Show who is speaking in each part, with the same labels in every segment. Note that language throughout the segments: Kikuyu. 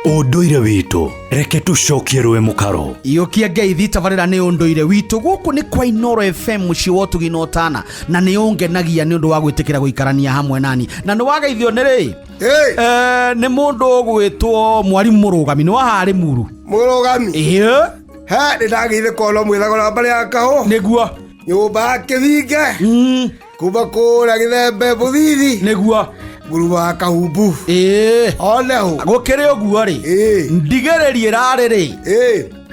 Speaker 1: Ũndũire witũ reke tũcokie rũĩ mũkaro.
Speaker 2: Iyũkia ngeithi tabarĩra nĩ ũndũire witũ. Gũkũ nĩ kwa Inoro FM, mũciĩ wa ũtugi na ũtana, na nĩ ũngenagia nĩ ũndũ wa gwĩtĩkĩra gũikarania hamwe nani. Na nĩ wageithio nĩ rĩ?
Speaker 3: Hey,
Speaker 2: Nĩ mũndũ ũgwĩtwo mwarimũ mũrũgami nĩ wa harĩ muru.
Speaker 3: Mũrũgami.
Speaker 2: Ĩĩ.
Speaker 3: He nĩ ndagĩire kono mwĩthagwo na mbarĩ ya kahũ.
Speaker 2: Nĩguo.
Speaker 3: Nyũmba ya kĩbinge. Kuma kũrĩa gĩthembe mũthithi.
Speaker 2: Nĩguo.
Speaker 3: Ngurumo ya kahumbu.
Speaker 2: Ĩĩ.
Speaker 3: Oneho.
Speaker 2: Gũkĩrĩ ũguo rĩ, ndigĩrĩrie ĩrarĩ rĩ,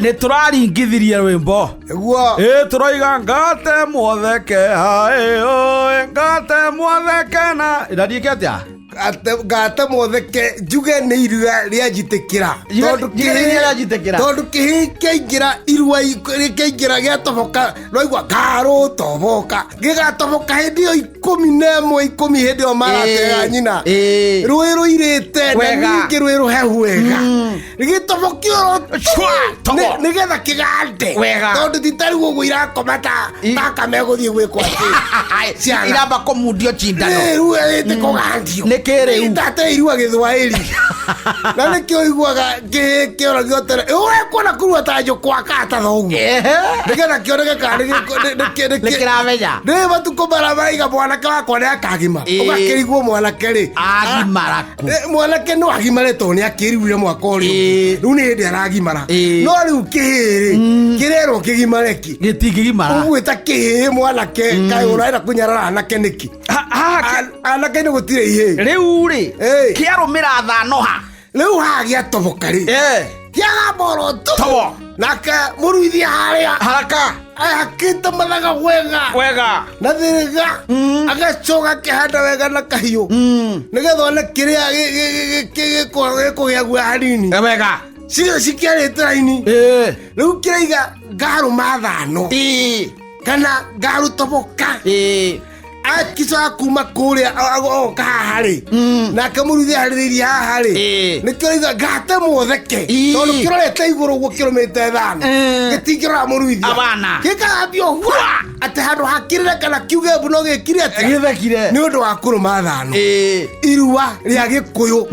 Speaker 2: nĩ tũraringithirie rwĩmbo.
Speaker 3: Nĩguo.
Speaker 2: Ĩ tũroiga ngate mwotheke haĩ oe ngate mwotheke na ĩrariĩke atĩa?
Speaker 3: Ngate mwotheke njuge nĩ irua rĩa njitĩkĩra.
Speaker 2: Njuge nĩ irua rĩa njitĩkĩra.
Speaker 3: Tondũ kĩhĩ kĩaingĩra irua kĩaingĩra gĩatoboka rwaigua karũtoboka gĩgatoboka hĩndĩ ĩyo 11 10 hĩndĩ ĩyo maratega nyina. Rũĩ rũirĩte na ningĩ rũĩ rũhehu wega gĩtobokio
Speaker 2: Chwa, tobo.
Speaker 3: nĩgetha kĩgande.
Speaker 2: Wega.
Speaker 3: Tondũ ti ta rĩu ũguo irakoma ta taka megũthiĩ gwĩkwo atĩ ciana.
Speaker 2: Iramba kũmundio cindano.
Speaker 3: Rĩu ĩte kũgandio.
Speaker 2: Nĩ kĩ rĩu?
Speaker 3: Tate irua gĩthwaĩri na nĩkĩo ũiguaga kĩhĩ kĩoragio tene ũrekuona kũrua ta njũkwa kana ta thoguo nĩgetha kĩoneke kana
Speaker 2: Nĩ kĩramenya.
Speaker 3: Nĩ matukũ mara maraiga mwanake wakwa nĩ akagima. Ũgakĩrigwo mwanake rĩ
Speaker 2: Agimara kũ?
Speaker 3: Mwanake no agimare tondũ nĩ akĩriguire mwaka ũrĩa ũngĩ. Rĩu nĩ hĩndĩ aragimara. No rĩu kĩhĩ rĩ kĩrerwo kĩgimare kĩ?
Speaker 2: Gĩtingĩgimara.
Speaker 3: Ũgwĩta kĩhĩ mwanake kaĩ ũrenda kũnyarara anake nĩkĩ?
Speaker 2: Haha
Speaker 3: Anake nĩ gũtirĩ ihĩ.
Speaker 2: Rĩu rĩ kĩarũmĩra thano ha?
Speaker 3: Rĩu haha gĩatoboka rĩ kĩagamboro
Speaker 2: Tobo.
Speaker 3: Nake mũruithia harĩa
Speaker 2: haraka
Speaker 3: ahakĩte mathaga wega
Speaker 2: wega
Speaker 3: na thĩrĩga agacoka akĩhanda wega na kahiũ nĩgetha one kĩrĩa gĩkũgĩa guoya hanini.
Speaker 2: Wega.
Speaker 3: Cirio cikĩarĩte raini. Rĩu kĩraiga ngarũma thano kana ngarũtoboka akicoka kuma kũrĩa oka haha rĩ nake mũruithia harĩrĩirie haha rĩ nĩkĩo raiga ngate mwotheke tondũ kĩrorete igũrũ ũguo kĩrũmĩte thano gĩtingĩrora mũruithia.
Speaker 2: Abana.
Speaker 3: Gĩkagambio hua atĩ handũ hakĩrĩre kana kiuge mbu no gĩkire atĩa?
Speaker 2: Gĩthekire.
Speaker 3: Nĩ ũndũ wa kũrũma thano. Irua rĩa gĩkũyũ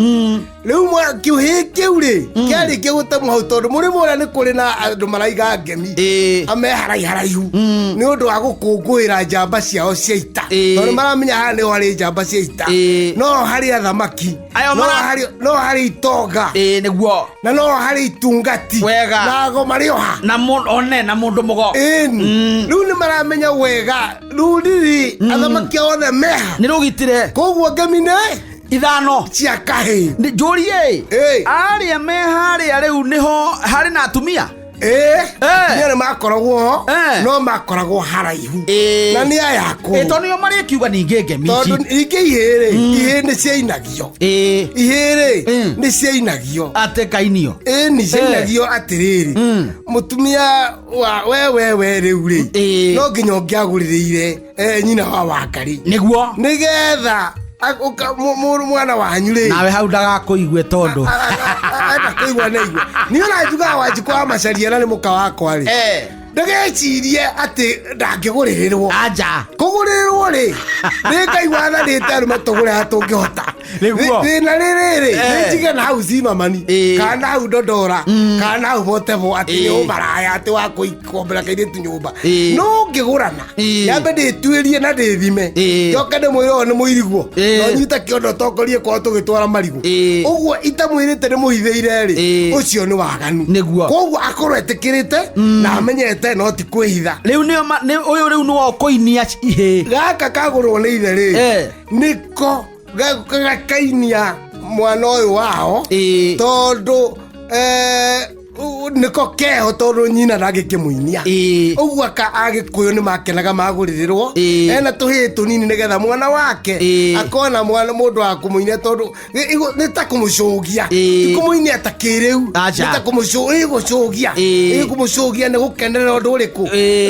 Speaker 3: rĩu kĩhĩ kĩu rĩ kĩarĩkia gũtemwo hau tondũ mũrĩmo ũrĩa nĩ kũrĩ na andũ maraiga ngemi ame haraiharaihu nĩ ũndũ wa gũkũngũĩra njamba ciao cia ita tondũ maramenya haha nĩho harĩ njamba cia ita no harĩ athamaki
Speaker 2: Ayo
Speaker 3: no no harĩ itonga.
Speaker 2: Nĩguo.
Speaker 3: Na no harĩ itungati.
Speaker 2: Wega.
Speaker 3: Na ago marĩ oha
Speaker 2: na one na mũndũ mũgo.
Speaker 3: Ĩni rĩu nĩ maramenya wega rĩu riri athamaki othe meha
Speaker 2: nĩ rũgitire.
Speaker 3: Koguo ngemi nĩ
Speaker 2: ithano
Speaker 3: cia kahĩ.
Speaker 2: Nĩ njũrie arĩa me harĩa rĩu nĩho harĩ na atumia?
Speaker 3: Atumia nĩ makoragwo ho no makoragwo haraihu na nĩ aya akũrũ.
Speaker 2: Tondũ nĩo marĩkiuga ningĩ ngemi ici.
Speaker 3: Tondũ ningĩ ihĩ rĩ ihĩ nĩ ciainagio. Ihĩ rĩ nĩ ciainagio.
Speaker 2: Atĩ kainio?
Speaker 3: Ĩni ciainagio atĩrĩrĩ mũtumia wa we we we rĩu rĩ no nginya ũngĩagũrĩrĩire nyina wa Wangari.
Speaker 2: Nĩguo.
Speaker 3: Nĩgetha mwana wanyu rĩ
Speaker 2: nawe hau ndagakũigue tondũ
Speaker 3: enda kũigua nĩ igua niĩ ona njugaga Wanjikũ wa Macaria na nĩ mũka wakwa rĩ ndagecirie atĩ ndangĩgũrĩrĩrwo.
Speaker 2: Anja.
Speaker 3: Kũgũrĩrĩrwo rĩ nĩ Ngai wathanĩte arũme tũgũre harĩa tũngĩhota.
Speaker 2: Nĩguo.
Speaker 3: Thĩna rĩrĩ nĩ njige na hau Zimmerman kana na hau Dodora kana na hau Botebo atĩ nĩ ũmaraya atĩ wa kũikombera kairĩtu nyũmba no ngĩgũrana nyambe ndĩtuĩrie na ndĩthime njoke ndĩmwĩre ũyũ nĩ mũiriguo no nyita kĩondo tongorie kwao tũgĩtwara marigũ ũguo itamwĩrĩte nĩ mũhithĩire rĩ ũcio nĩ waganu.
Speaker 2: Nĩguo.
Speaker 3: Koguo akorwo etĩkĩrĩte na amenyete no ti kwĩhitha.
Speaker 2: Rĩu nĩo ũyũ rĩu nĩwe ũkũinia ihĩ.
Speaker 3: Gaka kagũrwo nĩ ithe rĩ nĩko gakainia mwana ũyũ wao tondũ nĩko keho tondũ nyina ndangĩkĩmũinia. Ũguo aka agĩkũyũ nĩ makenaga magũrĩrĩrwo ena tũhĩĩ tũnini nĩgetha mwana wake akona mwana mũndũ wa kũmũinia tondũ nĩ ta kũmũcũgia ti kũmũinia ta kĩrĩu nĩ ta kũmũcũgia ĩkũmũcũgia nĩ gũkenerera ũndũ ũrĩkũ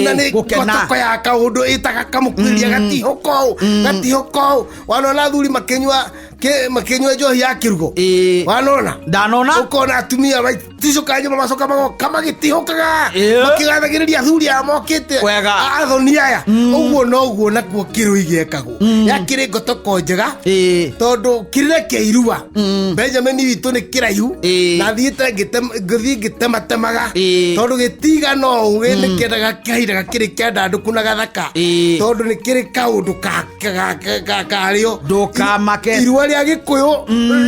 Speaker 3: na nĩ
Speaker 2: Gũkena.
Speaker 3: ngotoko ya kaũndũ ĩtaga kamũkuĩria gatihũko gatihũko wanona athuri makĩnyua. Makĩnyua njohi ya kĩrugo. Wanona?
Speaker 2: Ndanona.
Speaker 3: Ũkona atumia maticũka nyuma macoka magoka magĩtihũkaga, makĩgathagĩrĩria athuri aya mokĩte.
Speaker 2: Wega.
Speaker 3: Athoni aya. Ũguo noguo nakuo kĩrũi gĩekagwo, yakĩrĩ ngotoko njega, tondũ kĩrĩre kĩa irua Benjamin witũ nĩ kĩraihu, na thiĩte ngĩthiĩ ngĩtematemaga, tondũ gĩtigana ũũ nĩ kĩendaga kahinda gakĩrĩ kĩandandũku na gathaka, tondũ nĩ kĩrĩ kaũndũ karĩo.
Speaker 2: Ndũkamake.
Speaker 3: Irua rĩa Gĩkũyũ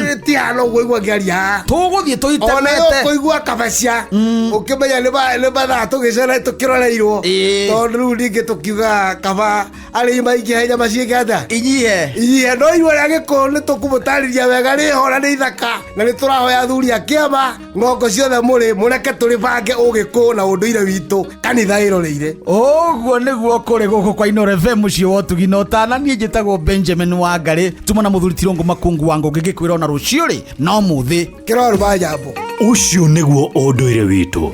Speaker 3: rĩtihana ũguo igua ngĩaria haha.
Speaker 2: Tũgũthiĩ
Speaker 3: Ona
Speaker 2: tũitemete.
Speaker 3: Kũigua kabacia ũkĩmenya nĩ mathaa tũgĩcera tũkĩroreirwo, tondũ rĩu ningĩ tũkiuga kaba arĩi maingĩhe nyama ciĩke atĩa?
Speaker 2: Inyihe.
Speaker 3: Inyihie. No irua rĩa Gĩkũyũ nĩ tũkũmũtarĩria wega, rĩho na nĩ ithaka, na nĩ tũrahoya athuri a kĩama ng'ongo ciothe mũrĩ mũreke tũrĩbange ũgĩkũyũ na ũndũire witũ kanitha ĩroreire.
Speaker 2: Ũguo nĩguo kũrĩ gũkũ kwa Inooro FM, mũciĩ wa ũtugi na ũtana. Niĩ njĩtagwo Benjamin Wangarĩ, tuma na mũthuri Tirũngũ Makungu wa Ngũngĩ, ngĩkwĩra ona rũciũ rĩ no mũthĩ.
Speaker 3: Kĩroruma nyambo.
Speaker 1: Ũcio nĩguo ũndũire witũ.